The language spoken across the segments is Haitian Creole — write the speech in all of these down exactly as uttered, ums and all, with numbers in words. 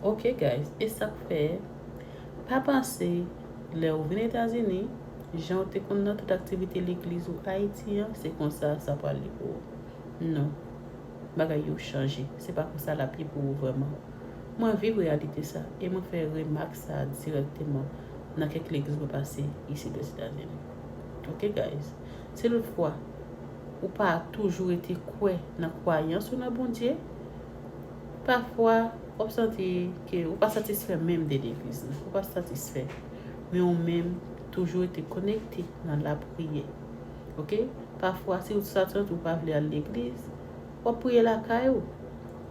Ok, guys, e sa k fè, pa panse lè ou vin Etazini, jan ou te konn nan tout aktivite legliz ou Ayiti an, se konsa sa pral ye pou ou. Non. Bagay yo chanje. Se pa konsa l ap ye pou ou vrèman. Mwen viv reyalite sa e mwen fè remak sa dirèkteman nan kèk legliz mwen pase isit Ozetazini. Ok, guys? Si toutfwa ou pa toujou rete kwè nan kwayans ou nan Bondye, pafwa w ap santi ke ou pa satisfè menm de legliz la. Ou pa satisfè. Men ou menm toujou rete konekte nan lapriyè. Ok? Pafwa, si ou santi ou pa vle al legliz, w ap priye lakay ou.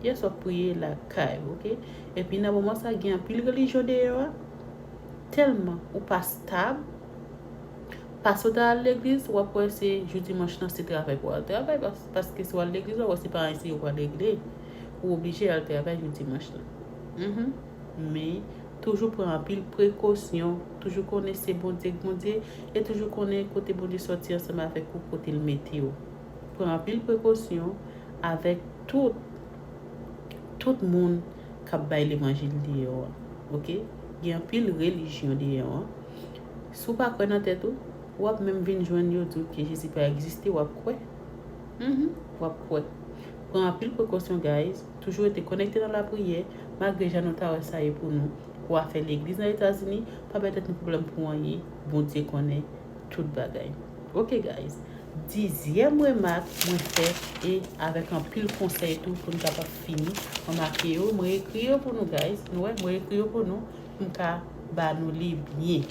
Yes, w ap priye lakay ou, ok? Epi nan moman sa, gen anpil relijyon deyò a. Tèlman ou pa stab, pase w ta al legliz, w ap wè se jou dimanch lan se travay pou w al travay, pas- paske si w al legliz, w ap wè se pa anyen serye w pral regle. Ou oblije al travay jou dimanch lan. Mhm. Men, toujou pran anpil prekosyon, toujou konnen se Bondye k Bondye, e toujou konnen kote Bondye sòti ansanm avèk ou, kote l mete w. Pran anpil prekosyon avèk tout, tout moun k ap bay levanjil deyò a. Ok? Gen anpil relijyon deyò a. Si w pa kwè nan tèt ou, w ap menm vin jwenn yo di w ke Jezi pa egziste, w ap kwè. Mhm, w ap kwè. Pran anpil prekosyon, guys. Toujou rete konekte nan lapriyè, malgre jan nou ta wè sa ye pou nou. Pou afè legliz nan Etazini, pa bay tèt nou pwoblèm pou anyen. Bondye konnen tout bagay. Ok, guys. Dizyèm remak mwen fè, e avèk anpil konsèy tou pou n kapab fini. Mwen make yo, mwen ekri yo pou nou, guys. Nou wè, mwen ekri yo pou nou, pou m ka ba nou li byen.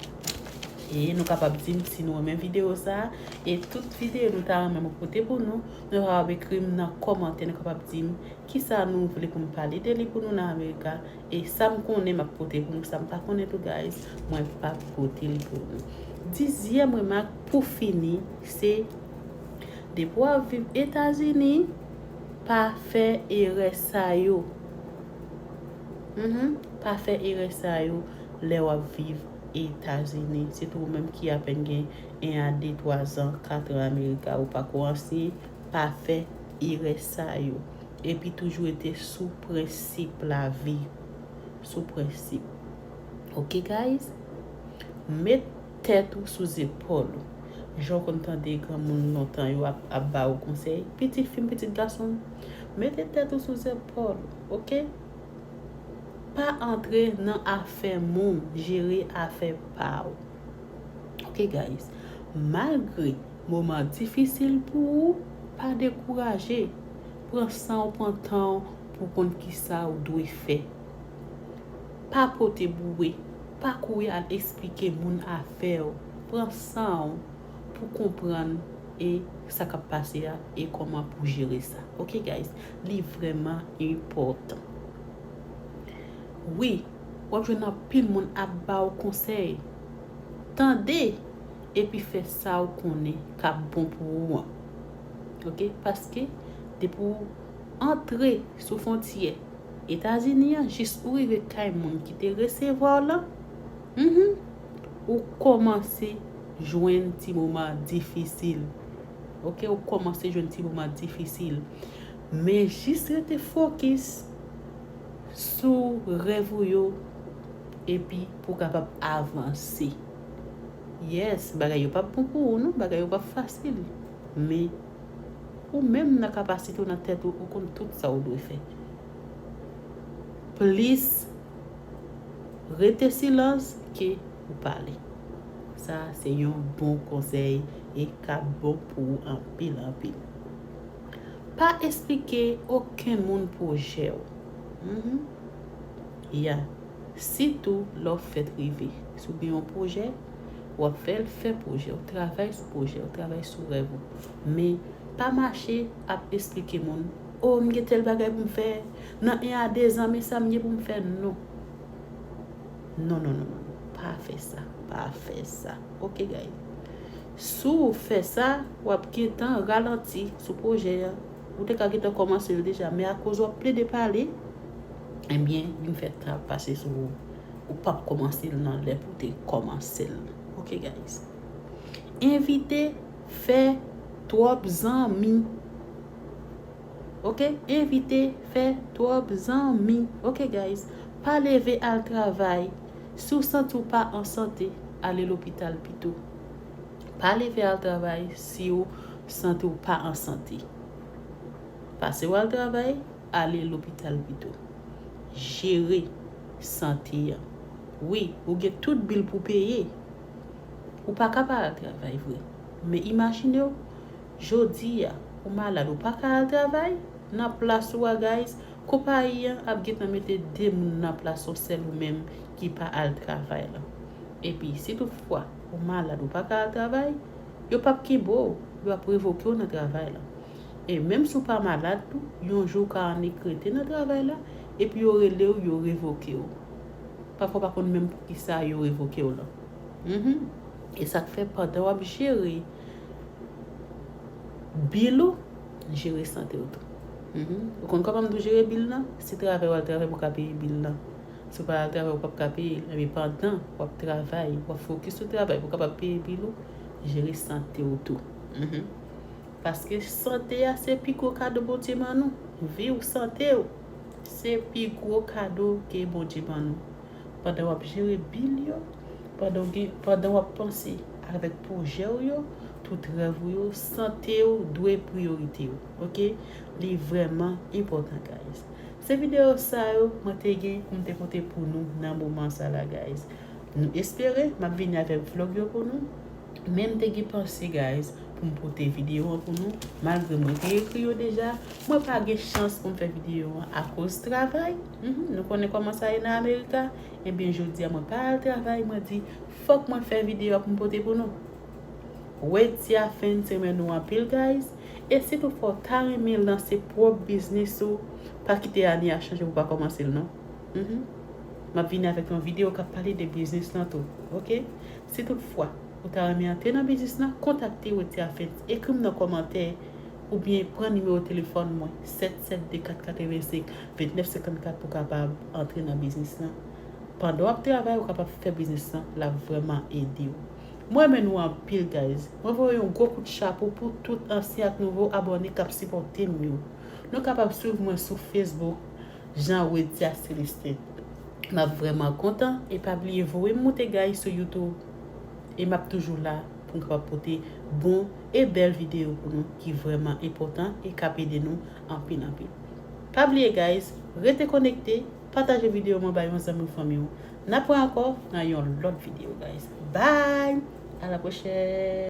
E nou kapab di m si nou renmen videyo sa a. E tout videyo nou ta renmen mwen pote pou nou, nou kapab ekri m nan kòmantè, nou kapab di m kisa nou vle pou m pale de li pou nou nan Amerika, e sa m konnen m ap pote pou nou, sa m pa konnen tou, guys, mwen p ap pote li pou nou. Dizyèm remak pou fini, se depi w ap viv Etazini, pa fè erè sa yo. Mhm, pa fè erè sa yo lè w ap viv Etazini. Sitou ou menm ki apèn gen en a de, twa zan, kat an Amerika, ou pa ko ansyen, pa fè erè sa yo. Epi toujou rete sou prensip lavi. Sou prensip. Ok, guys? Met tèt ou sou zepòl ou. Jan w konn tande granmoun lontan yo ap, ap ba ou konsèy. Pitit fi m, pitit gason m, mete tèt ou sou zepòl ou, ok? Pa antre nan afè moun, jere afè pa w. Ok, guys? Malgre moman difisil pou ou, pa dekouraje. Pran san w, pran tan w pou w konn kisa w dwe fè. Pa pote boure, pa kouri al eksplike moun afè w. Pran san w pou konprann e sa k ap pase a e kòman pou jere sa. Ok, guys? Li vrèman enpòtan. Wi, w ap jwenn anpil moun ap ba w konsèy. Tande epi fè sa w konnen k ap bon pou ou an. Ok? Paske depi w antre sou fwontyè Etazini an, jis ou rive kay moun ki te resevwa w lan, mhm, ou kòmanse jwenn ti moman difisil. Ok? Ou kòmanse jwenn ti moman difisil. Men jis rete fokis sou rèv ou yo, epi pou w kapab avanse. Yes, bagay yo p ap bon pou ou non, bagay yo p ap fasil. Men ou menm nan kapasite w, nan tèt ou, ou konn tout sa ou dwe fè. Plis rete silans ke ou pale. Sa se yon bon konsèy e k ap bon pou ou anpil, anpil. Pa eksplike okenn moun pwojè w. Mhm. Ya. Sitou lè w fèt rive. Si w gen yon pwojè, w ap fè l, fè pwojè w, travay sou pwojè w, travay sou rèv ou. Men, pa mache ap eksplike moun, "O, m gen tèl bagay pou m fè. Nan en a de zan, men sa m gen pou m fè." Non. Non, non, non, non, non. Pa fè sa. Pa fè sa. Ok, guys. Si w fè sa, w ap gentan ralanti sou pwojè a. Ou te ka gentan kòmanse l deja, men akoz w ap plede pale, ebyen, vin fè tan ap pase sou ou. Ou p ap kòmanse l nan lè pou w te kòmanse l. Ok, guys. Evite fè twòp zanmi. Ok? Evite fè twòp zanmi. Ok, guys? Pa leve al travay. Si w santi w pa an sante, ale lopital pito. Pa leve al travay si w santi w pa an sante. Pase w al travay, ale lopital pito. Jere sante an. Wi, ou gen tout bil pou peye. Ou pa ka pa al travay vre. Men imajine w, jodi a, ou malad, ou pa ka al travay, nan plas ou a, guys, konpayi an ap gentan mete de moun nan plas yon sèl ou menm ki pa al travay la. Epi, si toutfwa ou malad, ou pa ka al travay, yo p ap kenbe w, yo ap revoke w nan travay la. E menm si w pa malad tou, yon jou w ka annik rete nan travay la, epi yo rele w, yo revoke w. Pafwa w pa konn menm poukisa yo revoke w lan. Mhm. E sa k fè pandan w ap jere bil ou, jere sante w tou. Mhm. Ou konn kòman m di w jere bil lan? Se travay w al travay pou w ka peye bil lan. Si w pa al travay, ou p ap ka peye l. Ebyen, pandan w ap travay, w ap fokis sou travay pou w kapab peye bil ou, jere sante w tou. Mhm. Paske sante a se pi gwo kado Bondye ban nou. Vi w, sante w, se pi gwo kado ke Bondye ban nou. Pandan w ap jere bil yo, pandan w gen, pandan w ap panse avèk pwojè w yo, tout rèv ou yo, sante w dwe priyorite w, oke? Li vrèman enpòtan, guys. Se videyo sa yo mwen te gen pou m te pote pou nou nan moman sa la, guys. Nou espere m ap vini avèk vlog yo pou nou. Men m te gen panse, guys, pou m pote videyo an pou nou, malgre mwen te ekri yo deja, mwen pa gen chans pou m fè videyo an akoz travay. Mhm, nou konnen kòman sa ye nan Amerika. Ebyen, jodi a mwen pa al travay, mwen di, fòk mwen fè videyo a pou m pote pou nou. Wetya fen semèn ou anpil, guys. E si toutfwa w ta renmen lanse pwòp biznis ou, pa kite ane a chanje pou w pa kòmanse l, non. Mhm. M ap vini avèk yon videyo k ap pale de biznis lan tou, oke? Si toutfwa ou ta renmen antre nan biznis lan, kontakte Wetya Fence, ekri m nan kòmantè, oubyen pran nimewo telefòn mwen, sèt sèt de kat katrevensenk vennèf senkannkat, pou w kapab antre nan biznis lan. Pandan w ap travay, ou kapab fè biznis lan, l ap vrèman ede w. Mwen renmen nou anpil, guys. Mwen voye yon gwo kout chapo pou tout ansyen ak nouvo abòne k ap sipòte m yo. Nou kapab swiv mwen sou Facebook, Jean Wetya Celestin. M ap vrèman kontan, e pa bliye voye m moute, guys, sou YouTube. E m ap toujou la pou m kapab pote bon e bèl videyo pou nou ki vrèman enpòtan e k ap ede nou anpil, anpil. Pa bliye, guys, rete konekte, pataje videyo mwen bay yon zanmi w, fanmi w. N ap wè ankò nan yon lòt videyo, guys. Bye! À la prochaine!